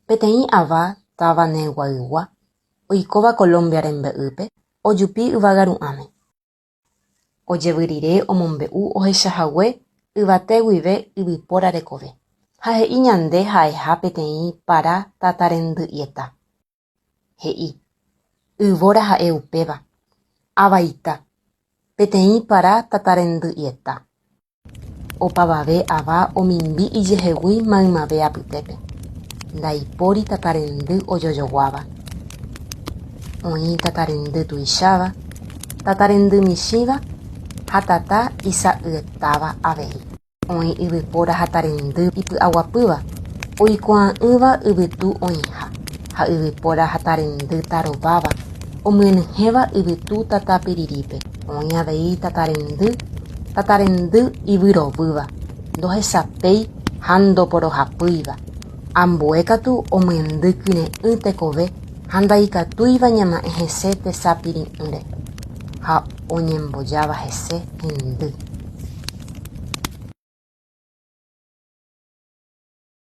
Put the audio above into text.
Peteĩ ava táva Neguaygua, oikóva Colombia rembe'ýpe, ojupi yvága ru'ãme. Ojevy rire omombe'u ohechahague yvate guive yvypóra rekove, ha he'i ñande ha'eha peteĩ para tatarendy'ieta. He'i, Yvóra ha'e upéva, avaita, peteĩ para tatarendy'ieta. Opavave ava omimbi ijehegui maymave apytépe. Ndaipóri tatarendy ojojoguáva. Oĩ tatarendy tuicháva, tatarendy michĩva ha tata isa'yetáva avei. Oĩ yvypóra ha tarendy ipy'aguapýva, oikuaa'ỹva yvytu oĩha, ha yvypóra ha tarendy tarováva, omyenyhẽva yvytu tata pirirípe. Oĩ avei tatarendy, tatarendy ivyrovýva, ndohesapéi ha ndoporohapýiva. Ambue katu omyendy kyre'ỹ tekove ha ndaikatúiva ñama'ẽ hese tesapirĩ'ỹre, ha oñembojáva hese hendy.